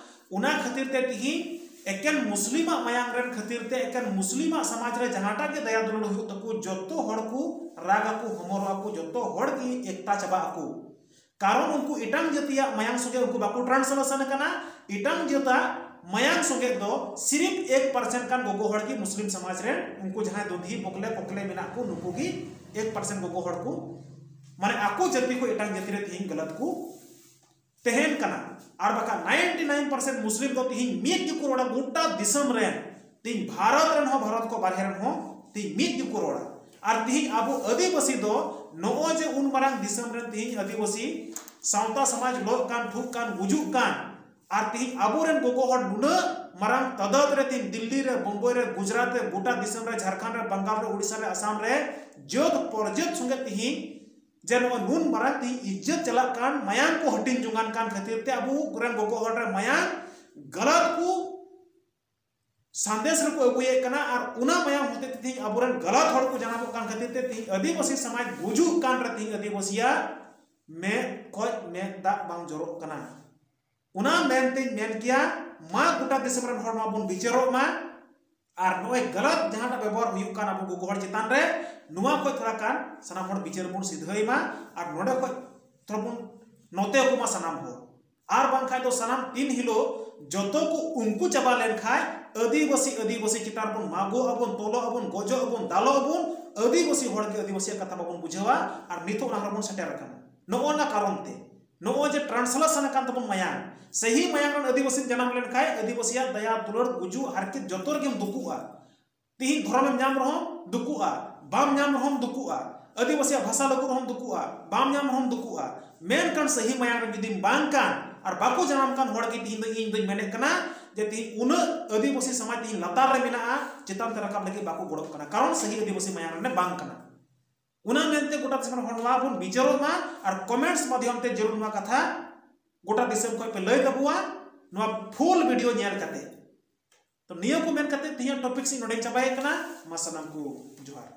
ᱚᱱᱟ ᱠᱷᱟᱹᱛᱤᱨ ᱛᱮ ᱛᱤᱦᱤᱧ ᱮᱠᱮᱱ ᱢᱩᱥᱞᱤᱢᱟᱜ ᱢᱟᱭᱟᱢ ᱨᱮᱱ ᱠᱷᱟᱹᱛᱤᱨ ᱛᱮ ᱮᱠᱮᱱ ᱢᱩᱥᱞᱤᱢᱟᱜ ᱥᱚᱢᱟᱡᱽ ᱨᱮ ᱡᱟᱦᱟᱸᱴᱟᱜ ᱜᱮ ᱫᱟᱭᱟ ᱫᱩᱞᱟᱹᱲ ᱦᱩᱭᱩᱜ ᱛᱟᱠᱚ, ᱡᱚᱛᱚ ᱦᱚᱲ ᱠᱚ ᱨᱟᱜ ᱟᱠᱚ, ᱦᱚᱢᱚᱨᱚᱜ ᱟᱠᱚ, ᱡᱚᱛᱚ ᱦᱚᱲ ᱜᱮ ᱮᱠᱛᱟ ᱪᱟᱵᱟᱜ ᱟᱠᱚ᱾ ᱠᱟᱨᱚᱱ ᱩᱱᱠᱩ ᱮᱴᱟᱝ ᱡᱟᱹᱛᱤᱭᱟᱜ ᱢᱟᱭᱟᱝ ᱥᱚᱸᱜᱮ ᱩᱱᱠᱩ ᱵᱟᱠᱚ ᱴᱨᱟᱱᱥᱞᱮᱥᱚᱱ ᱟᱠᱟᱱᱟ᱾ ᱮᱴᱟᱝ ᱡᱟᱹᱛᱟᱜ ᱢᱟᱭᱟᱝ ᱥᱚᱸᱜᱮ ᱫᱚ ᱥᱤᱨᱤᱯ ᱮᱠ ᱯᱟᱨᱥᱮᱱᱴ ᱜᱟᱱ ᱜᱚᱜᱚ ᱦᱚᱲ ᱜᱮ ᱢᱩᱥᱞᱤᱢ ᱥᱚᱢᱟᱡᱽ ᱨᱮᱱ, ᱩᱱᱠᱩ ᱡᱟᱦᱟᱸᱭ ᱫᱩᱫᱷᱤ ᱵᱚᱠᱞᱮ ᱠᱚᱠᱞᱮ ᱢᱮᱱᱟᱜ ᱠᱚ, ᱱᱩᱠᱩ ᱜᱮ ᱮᱠ ᱯᱟᱨᱥᱮᱱᱴ ᱜᱚᱜᱚ ᱦᱚᱲ ᱠᱚ, ᱢᱟᱱᱮ ᱟᱠᱚ ᱡᱟᱹᱛᱤ ᱠᱷᱚᱱ ᱮᱴᱟᱝ ᱡᱟᱹᱛᱤ ᱨᱮ ᱛᱤᱦᱤᱧ ᱜᱟᱞᱟᱛ ᱠᱚ ᱛᱟᱦᱮᱱ ᱠᱟᱱᱟ᱾ ᱟᱨ ᱵᱟᱠᱷᱟᱱ ᱱᱟᱭᱤᱱᱴᱤ ᱱᱟᱭᱤᱱ ᱯᱟᱨᱥᱮᱱᱴ ᱢᱩᱥᱞᱤᱢ ᱫᱚ ᱛᱤᱦᱤᱧ ᱢᱤᱫ ᱜᱮᱠᱚ ᱨᱚᱲᱟ, ᱜᱚᱴᱟ ᱫᱤᱥᱚᱢ ᱨᱮᱱ, ᱛᱤᱦᱤᱧ ᱵᱷᱟᱨᱚᱛ ᱨᱮᱱ ᱦᱚᱸ, ᱵᱷᱟᱨᱚᱛ ᱠᱚ ᱵᱟᱨᱦᱮ ᱨᱮᱱ ᱦᱚᱸ ᱛᱤᱦᱤᱧ ᱢᱤᱫ ᱜᱮᱠᱚ ᱨᱚᱲᱟ᱾ ᱟᱨ ᱛᱤᱦᱤᱧ ᱟᱵᱚ ᱟᱹᱫᱤᱵᱟᱹᱥᱤ ᱫᱚ ᱱᱚᱜᱼᱚᱭ ᱡᱮ ᱩᱱ ᱢᱟᱨᱟᱝ ᱫᱤᱥᱚᱢ ᱨᱮᱱ ᱛᱤᱦᱤᱧ ᱟᱹᱫᱤᱵᱟᱹᱥᱤ ᱥᱟᱶᱛᱟ ᱥᱚᱢᱟᱡᱽ ᱞᱚᱜ ᱠᱟᱱ, ᱴᱷᱩᱜ ᱠᱟᱱ, ᱜᱩᱡᱩᱜ ᱠᱟᱱ, ᱟᱨ ᱛᱤᱦᱤᱧ ᱟᱵᱚᱨᱮᱱ ᱜᱚᱜᱚ ᱦᱚᱲ ᱱᱩᱱᱟᱹᱜ ᱢᱟᱨᱟᱝ ᱛᱟᱫᱟᱫ ᱨᱮ ᱛᱤᱦᱤᱧ ᱫᱤᱞᱞᱤ ᱨᱮ, ᱵᱳᱢᱵᱟᱭ ᱨᱮ, ᱜᱩᱡᱽᱨᱟᱴ ᱨᱮ, ᱜᱚᱴᱟ ᱫᱤᱥᱚᱢ ᱨᱮ, ᱡᱷᱟᱲᱠᱷᱚᱸᱰ ᱨᱮ, ᱵᱟᱝᱜᱟᱞ ᱨᱮ, ᱩᱲᱤᱥᱥᱟ ᱨᱮ, ᱟᱥᱟᱢ ᱨᱮ, ᱡᱟᱹᱛ ᱯᱚᱨᱡᱟᱹᱛ ᱥᱚᱸᱜᱮ ᱛᱤᱦᱤᱧ ᱡᱮ ᱱᱚᱜᱼᱚᱭ ᱱᱩᱱ ᱢᱟᱨᱟᱝ ᱛᱤᱦᱤᱧ ᱤᱡᱽᱡᱚᱛ ᱪᱟᱞᱟᱜ ᱠᱟᱱ, ᱢᱟᱭᱟᱝ ᱠᱚ ᱦᱟᱹᱴᱤᱧ ᱡᱚᱝᱟᱱ ᱠᱟᱱ ᱠᱷᱟᱹᱛᱤᱨ ᱛᱮ ᱟᱵᱚ ᱨᱮᱱ ᱜᱚᱜᱚ ᱦᱚᱲ ᱨᱮ ᱢᱟᱭᱟᱝ ᱜᱟᱞᱟᱛ ᱠᱚ ᱥᱟᱸᱫᱮᱥ ᱨᱮᱠᱚ ᱟᱹᱜᱩᱭᱮᱫ ᱠᱟᱱᱟ᱾ ᱟᱨ ᱚᱱᱟ ᱢᱟᱭᱟᱢ ᱦᱚᱛᱮ ᱛᱮ ᱛᱤᱦᱤᱧ ᱟᱵᱚᱨᱮᱱ ᱜᱟᱞᱟᱛ ᱦᱚᱲ ᱠᱚ ᱡᱟᱱᱟᱢᱚᱜ ᱠᱟᱱ ᱠᱷᱟᱹᱛᱤᱨ ᱛᱮ ᱛᱤᱦᱤᱧ ᱟᱹᱫᱤᱵᱟᱹᱥᱤ ᱥᱚᱢᱟᱡᱽ ᱜᱩᱡᱩᱜ ᱠᱟᱱ ᱨᱮ ᱛᱤᱦᱤᱧ ᱟᱹᱫᱤᱵᱟᱹᱥᱤᱭᱟᱜ ᱢᱮᱫ ᱠᱷᱚᱡ ᱢᱮᱫ ᱫᱟᱜ ᱵᱟᱝ ᱡᱚᱨᱚᱜ ᱠᱟᱱᱟ᱾ ᱚᱱᱟ ᱢᱮᱱᱛᱮᱧ ᱢᱮᱱ ᱠᱮᱭᱟ, ᱢᱟ ᱜᱚᱴᱟ ᱫᱤᱥᱚᱢ ᱨᱮᱱ ᱦᱚᱲ ᱢᱟᱵᱚᱱ ᱵᱤᱪᱟᱹᱨᱚᱜ ᱢᱟ᱾ ᱟᱨ ᱱᱚᱜᱼᱚᱭ ᱜᱟᱞᱟᱛ ᱡᱟᱦᱟᱸᱴᱟᱜ ᱵᱮᱵᱚᱦᱟᱨ ᱦᱩᱭᱩᱜ ᱠᱟᱱ ᱟᱵᱚ ᱜᱚᱜᱚ ᱦᱚᱲ ᱪᱮᱛᱟᱱ ᱨᱮ, ᱱᱚᱣᱟ ᱠᱷᱚᱡ ᱛᱷᱚᱲᱟ ᱜᱟᱱ ᱥᱟᱱᱟᱢ ᱦᱚᱲ ᱵᱤᱪᱟᱹᱨ ᱵᱚᱱ ᱥᱤᱫᱷᱟᱹᱭ ᱢᱟ᱾ ᱟᱨ ᱱᱚᱰᱮ ᱠᱷᱚᱡ ᱛᱷᱚᱲᱟ ᱵᱚᱱ ᱱᱚᱛᱮ ᱠᱚᱢᱟ ᱥᱟᱱᱟᱢ ᱦᱚᱲ᱾ ᱟᱨ ᱵᱟᱝᱠᱷᱟᱡ ᱫᱚ ᱥᱟᱱᱟᱢ ᱛᱤᱱ ᱦᱤᱞᱳᱜ ᱡᱚᱛᱚ ᱠᱚ ᱩᱱᱠᱩ ᱪᱟᱵᱟ ᱞᱮᱱᱠᱷᱟᱡ ᱟᱹᱫᱤᱵᱟᱹᱥᱤ, ᱟᱹᱫᱤᱵᱟᱹᱥᱤ ᱪᱮᱛᱟᱱ ᱨᱮᱵᱚᱱ ᱢᱟᱜᱚᱜ ᱟᱵᱚᱱ, ᱛᱚᱞᱚᱜ ᱟᱵᱚᱱ, ᱜᱚᱡᱚᱜ ᱟᱵᱚᱱ, ᱫᱟᱞᱚᱜ ᱟᱵᱚᱱ, ᱟᱹᱫᱤᱵᱟᱹᱥᱤ ᱦᱚᱲ ᱜᱮ ᱟᱹᱫᱤᱵᱟᱹᱥᱤᱭᱟᱜ ᱠᱟᱛᱷᱟ ᱵᱟᱵᱚᱱ ᱵᱩᱡᱷᱟᱹᱣᱟ᱾ ᱟᱨ ᱱᱤᱛᱚᱜ ᱚᱱᱟ ᱦᱚᱨ ᱵᱚᱱ ᱥᱮᱴᱮᱨ ᱟᱠᱟᱱᱟ᱾ ᱱᱚᱜᱼᱚ ᱱᱟ ᱠᱟᱨᱚᱱ ᱛᱮ ᱱᱚᱜᱼᱚᱭ ᱡᱮ ᱴᱨᱟᱱᱥᱞᱮᱥᱚᱱ ᱟᱠᱟᱱ ᱛᱟᱵᱚᱱ ᱢᱟᱭᱟᱝ, ᱥᱟᱹᱦᱤ ᱢᱟᱭᱟᱝ ᱨᱮᱱ ᱟᱹᱫᱤᱵᱟᱹᱥᱤᱢ ᱡᱟᱱᱟᱢ ᱞᱮᱱᱠᱷᱟᱱ ᱟᱹᱫᱤᱵᱟᱹᱥᱤᱭᱟᱜ ᱫᱟᱭᱟ ᱫᱩᱞᱟᱹᱲ ᱜᱩᱡᱩᱜ ᱦᱟᱨᱠᱮᱛ ᱡᱚᱛᱚ ᱨᱮᱜᱮᱢ ᱫᱩᱠᱩᱜᱼᱟ᱾ ᱛᱤᱦᱤᱧ ᱫᱷᱚᱨᱚᱢᱮᱢ ᱧᱟᱢ ᱨᱮᱦᱚᱸ ᱫᱩᱠᱩᱜᱼᱟ, ᱵᱟᱢ ᱧᱟᱢ ᱨᱮᱦᱚᱸᱢ ᱫᱩᱠᱩᱜᱼᱟ, ᱟᱹᱫᱤᱵᱟᱹᱥᱤᱭᱟᱜ ᱵᱷᱟᱥᱟ ᱞᱟᱹᱜᱩ ᱨᱮᱦᱚᱸᱢ ᱫᱩᱠᱩᱜᱼᱟ, ᱵᱟᱢ ᱧᱟᱢ ᱨᱮᱦᱚᱸᱢ ᱫᱩᱠᱩᱜᱼᱟ᱾ ᱢᱮᱱᱠᱷᱟᱱ ᱥᱟᱹᱦᱤ ᱢᱟᱭᱟᱝ ᱨᱮ ᱡᱩᱫᱤᱢ ᱵᱟᱝ ᱠᱟᱱ ᱟᱨ ᱵᱟᱠᱚ ᱡᱟᱱᱟᱢ ᱠᱟᱱ ᱦᱚᱲ ᱜᱮ ᱛᱤᱦᱤᱧ ᱫᱚ ᱤᱧ ᱫᱚᱧ ᱢᱮᱱᱮᱫ ᱠᱟᱱᱟ ᱡᱮ ᱛᱤᱦᱤᱧ ᱩᱱᱟᱹᱜ ᱟᱹᱫᱤᱵᱟᱹᱥᱤ ᱥᱚᱢᱟᱡᱽ ᱛᱤᱦᱤᱧ ᱞᱟᱛᱟᱨ ᱨᱮ ᱢᱮᱱᱟᱜᱼᱟ, ᱪᱮᱛᱟᱱ ᱛᱮ ᱨᱟᱠᱟᱵ ᱞᱟᱹᱜᱤᱫ ᱵᱟᱠᱚ ᱜᱚᱲᱚᱜ ᱠᱟᱱᱟ, ᱠᱟᱨᱚᱱ ᱥᱟᱹᱦᱤ ᱟᱹᱫᱤᱵᱟᱹᱥᱤ ᱢᱟᱭᱟᱝ ᱨᱮ ᱵᱟᱝ ᱠᱟᱱᱟ᱾ ᱚᱱᱟ ᱢᱮᱱᱛᱮ ᱜᱚᱴᱟ ᱫᱤᱥᱚᱢ ᱨᱮᱱ ᱦᱚᱲ ᱱᱚᱣᱟ ᱵᱚᱱ ᱵᱤᱪᱟᱹᱨᱚᱜ ᱢᱟ ᱟᱨ ᱠᱚᱢᱮᱱᱴᱥ ᱢᱟᱫᱽᱫᱷᱚᱢ ᱛᱮ ᱡᱟᱹᱨᱩᱲ ᱱᱚᱣᱟ ᱠᱟᱛᱷᱟ ᱜᱚᱴᱟ ᱫᱤᱥᱚᱢ ᱠᱷᱚᱱ ᱯᱮ ᱞᱟᱹᱭ ᱛᱟᱵᱚᱣᱟ ᱱᱚᱣᱟ ᱯᱷᱩᱞ ᱵᱷᱤᱰᱤᱭᱳ ᱧᱮᱞ ᱠᱟᱛᱮ᱾ ᱛᱚ ᱱᱤᱭᱟᱹ ᱠᱚ ᱢᱮᱱ ᱠᱟᱛᱮ ᱛᱮᱦᱮᱧᱟᱜ ᱴᱚᱯᱤᱠ ᱥᱮᱫ ᱱᱚᱰᱮᱧ ᱪᱟᱵᱟᱭᱮᱫ ᱠᱟᱱᱟ᱾ ᱢᱟ ᱥᱟᱱᱟᱢ ᱠᱚ ᱡᱚᱦᱟᱨ᱾